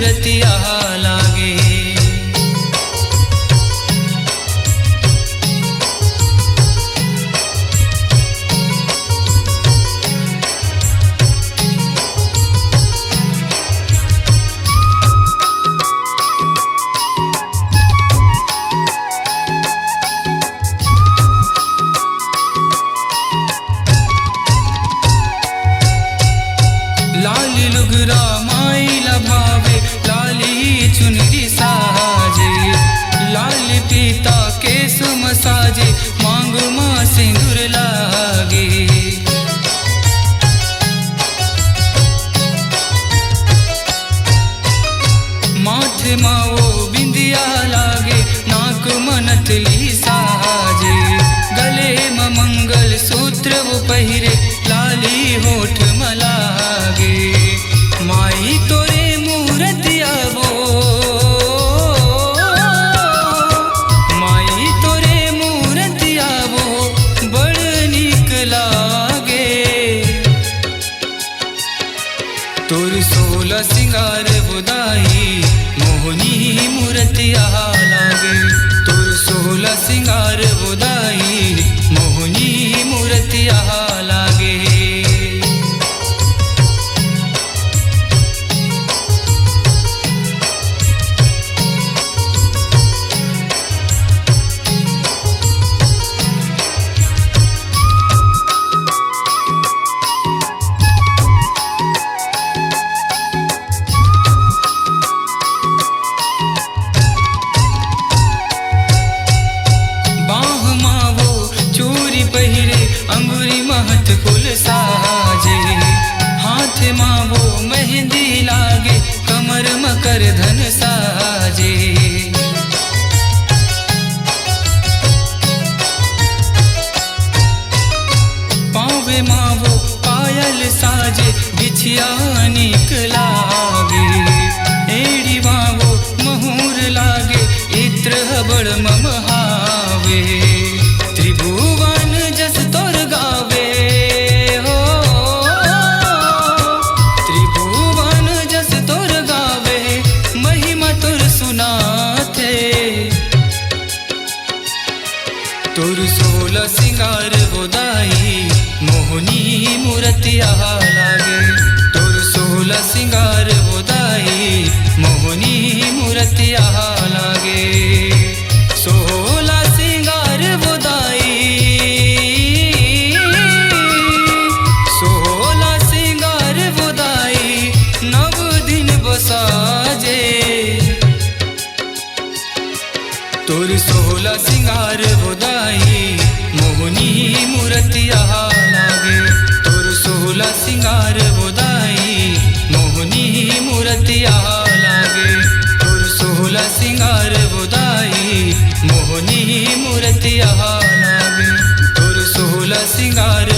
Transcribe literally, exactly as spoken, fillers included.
रतिया लागे। लाली लुगरा माई ला भावे, लाली चुनरी साजे, लाली पीता केस म साजे, मांग म सिंदूर लागे। माथे मा वो बिंदिया लागे, नाक म नथली साजे, गले म मंगल सूत्र वो पहिरे, लाली होठ म लागे। माई तोरे मूरतिया वो, माई तोरे मूरतिया वो, बड़ नीक लागे। तोर सोला सिंगार वो दाई, मोहनी मूरतिया लागे। तोर सोला सिंगार वो दाई, मोहनी मूरतिया लागे। बाह मा वो चूरी पहिरे, अंगुरी महत फूल साजे, हाथ मा वो मेहंदी लागे, कमर म करधन साजे। पावे मा वो पायल साजे, बिछिया नीक लागे। एड़ी मा वो महुर लागे, इत्र हबड़ मम हावे। त्रिभुवन जस तोर गावे हो, त्रिभुवन जस तोर गावे, महिमा तोर सुनाथे। तोर सोला सिंगार वो दाई, मोहनी मूरतिया लागे। तोर सोला सिंगार वो दाई, मोहनी मूरतिया लागे। सोला सिंगार वो दाई, सोला सिंगार वो दाई, नव दिन बसाजे। तोर सोला सिंगार वो दाई, मोहनी मूरतिया लागे। तोर सोला सिंगार वो दाई, मोहनी मूरतिया लागे। तोर सोला सिंगार वो दाई, मोहनी मूरतिया लागे। तोर सोला सिंगार